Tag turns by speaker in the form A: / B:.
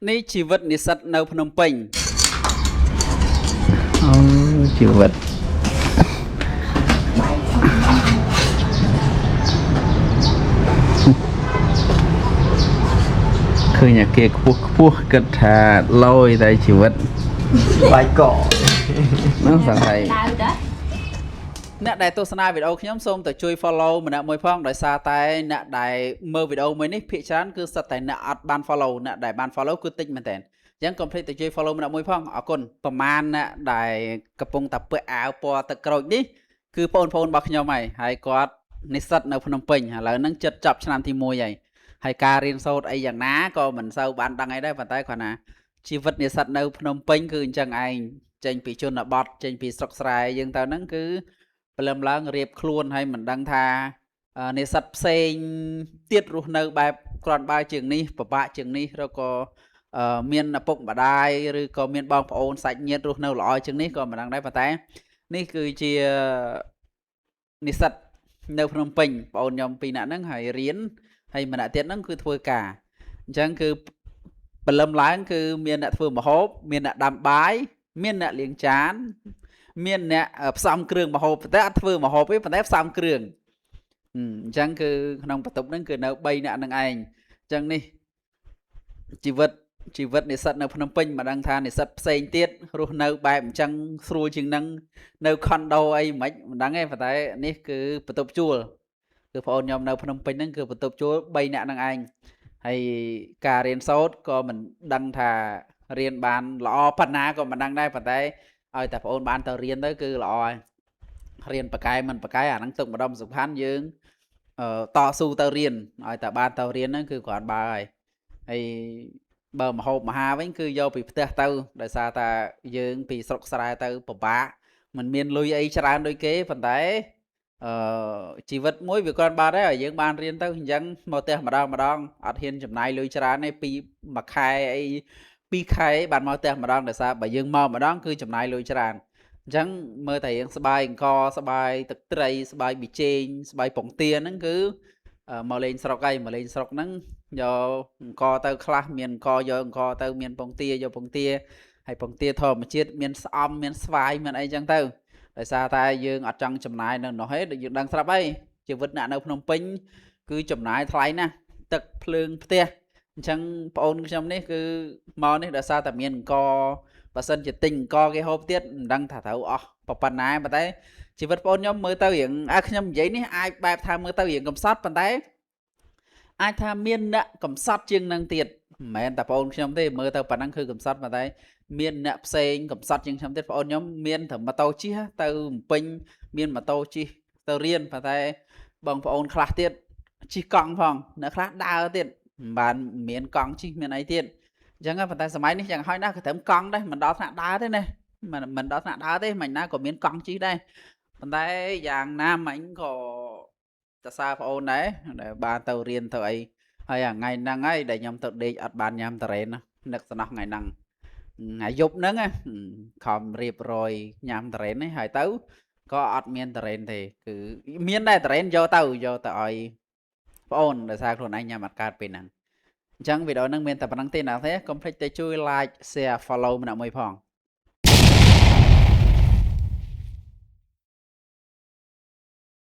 A: នេះជីវិតនិស្សិតនៅភ្នំពេញអូជីវិតឃើញអាគារខ្ពស់ខ្ពស់គិតថាលយតែជីវិត
B: បាយកក
A: ហ្នឹងសង្ស័យ
C: ដៅតា
A: អ្នកដែលទស្សនាវីដេអូខ្ញុំសូមទៅជួយ follow ម្នាក់មួយផងដោយសារតែអ្នកដែលមើលវីដេអូមួយនេះភាគច្រើនគឺសិតតែអ្នកអត់បាន follow អ្នកដែលបាន follow គឺតិចមែនតើអញ្ចឹងកុំភ្លេចទៅជួយ follow ម្នាក់មួយផងអរគុណប្រមាណអ្នកដែលកំពុងតែពាក់អាវពណ៌ទឹកក្រូចនេះគឺបងប្អូនរបស់ខ្ញុំហើយហើយគាត់និស្សិតនៅភ្នំពេញឥឡូវហ្នឹងជិតចប់ឆ្នាំទី1ហើយហើយការរៀនសូត្រអីយ៉ាងណាក៏មិនសូវបានដឹងអីដែរប៉ុន្តែគ្រាន់ណាជីវិតនិស្សិតនៅភ្នំពេញគឺអញ្ចឹងឯងចេញពីជនបទចេញពីស្រុកស្រែយើងទៅហ្នឹងគឺ ព្រលឹមឡើងរៀបខ្លួនហើយមិនដឹងថានិស្សិតផ្សេងទៀតរស់នៅបែបគ្រាន់បើជាងនេះពិបាកជាងនេះឬក៏មានឪពុកម្ដាយឬក៏មានបងប្អូនសាច់ញាតិរស់នៅល្អជាងនេះក៏មិនដឹងដែរប៉ុន្តែនេះគឺជានិស្សិតនៅភ្នំពេញបងប្អូនខ្ញុំពីរនាក់ហ្នឹងហើយរៀនហើយម្នាក់ទៀតហ្នឹងគឺធ្វើការអញ្ចឹងគឺព្រលឹមឡើងគឺមានអ្នកធ្វើម្ហូបមានអ្នកដាំបាយមានអ្នកលាងចាន មានអ្នកផ្សំគ្រឿងម្ហូបប៉ុន្តែអត់ធ្វើម្ហូបទេប៉ុន្តែផ្សំគ្រឿងអញ្ចឹងគឺក្នុងបន្ទប់ហ្នឹងគឺនៅ3នាក់ហ្នឹងឯងអញ្ចឹងនេះជីវិតជីវិតនិស្សិតនៅភ្នំពេញមិនដឹងថានិស្សិតផ្សេងទៀតរស់នៅបែបអញ្ចឹងស្រួលជាងហ្នឹងនៅខុនដូអីមិនមិនដឹងទេប៉ុន្តែនេះគឺបន្ទប់ជួលគឺបងប្អូនខ្ញុំនៅភ្នំពេញហ្នឹងគឺបន្ទប់ជួល3នាក់ហ្នឹងឯងហើយការរៀនសូត្រក៏មិនដឹងថារៀនបានល្អប៉ុណ្ណាក៏មិនដឹងដែរប៉ុន្តែ ឲ្យតែបងអូនបានទៅរៀនទៅគឺល្អហើយរៀនបកែមិនបកែអាហ្នឹងទុកម្ដុំសំខាន់យើងតស៊ូទៅរៀនឲ្យតែបានទៅរៀនហ្នឹងគឺគ្រាន់បើហើយហើយបើមហូបមហាវិញគឺយកពីផ្ទះទៅដោយសារតែយើងពីស្រុកស្រែទៅពិបាកមិនមានលុយអីច្រើនដូចគេប៉ុន្តែអឺជីវិតមួយវាគ្រាន់បើដែរឲ្យយើងបានរៀនទៅអញ្ចឹងមកផ្ទះម្ដងម្ដងអត់ហ៊ានចំណាយលុយច្រើនទេពីមួយខែអី ពីរខែបានមកផ្ទះម្ដងដោយសារបើយើងមកម្ដងគឺចំណាយលុយច្រើនអញ្ចឹងមើលតែរៀងស្បាយអង្គស្បាយទឹកត្រីស្បាយប៊ីចេងស្បាយពងទាហ្នឹងគឺមកលេងស្រុកហើយមកលេងស្រុកហ្នឹងយកអង្គទៅខ្លះមានអង្គយកអង្គទៅមានពងទាយកពងទាហើយពងទាធម្មជាតិមានស្អំមានស្វាយមានអីចឹងទៅដោយសារតែយើងអត់ចង់ចំណាយនៅនោះទេដូចយើងដឹងស្រាប់ហើយជីវិតអ្នកនៅភ្នំពេញគឺចំណាយថ្លៃណាស់ទឹកភ្លើងផ្ទះ អញ្ចឹងប្អូនខ្ញុំនេះគឺមកនេះដោយសារតែមានអង្គបើសិនជាទិញអង្គគេហូបទៀតមិនដឹងថាត្រូវអស់ប៉ុណ្ណាប៉ុន្តែជីវិតប្អូនខ្ញុំមើលទៅរៀងអាខ្ញុំនិយាយនេះអាចបែបថាមើលទៅរៀងកំសត់ប៉ុន្តែអាចថាមានអ្នកកំសត់ជាងនឹងទៀតមិនមែនតែប្អូនខ្ញុំទេមើលទៅប៉ុណ្ណឹងគឺកំសត់ប៉ុន្តែមានអ្នកផ្សេងកំសត់ជាងខ្ញុំទៀតប្អូនខ្ញុំមានត្រឹមម៉ូតូជិះទៅភ្នំពេញមានម៉ូតូជិះទៅរៀនប៉ុន្តែបងប្អូនខ្លះទៀតជិះកង់ផងអ្នកខ្លះដើរទៀត មិនបានមានកង់ជិះមានអីទៀតអញ្ចឹងប៉ុន្តែសម័យនេះយ៉ាងហោចណាស់ក៏ត្រឹមកង់ដែរមិនដល់ថ្នាក់ដើរទេណាមិនដល់ថ្នាក់ដើរទេមិនណាក៏មានកង់ជិះដែរប៉ុន្តែយ៉ាងណាមិញក៏សរសើរប្អូនដែរដែលបានទៅរៀនទៅអីហើយអាថ្ងៃហ្នឹងហើយដែលខ្ញុំទៅដេកអត់បានញ៉ាំតារ៉េនណានឹកសំណោះថ្ងៃហ្នឹងថ្ងៃយប់ហ្នឹងខំរៀបរយញ៉ាំតារ៉េននេះហើយទៅក៏អត់មានតារ៉េនទេគឺមានដែរតារ៉េនយកទៅយកទៅឲ្យប្អូនដោយសារខ្លួនឯងញ៉ាំអត់កើតពេលហ្នឹងអញ្ចឹងវីដេអូហ្នឹងមានតែប៉ុណ្្នឹងទេអ្នកទាំងកុំភ្លេចទៅជួយ like share follow ម្នាក់មួយផង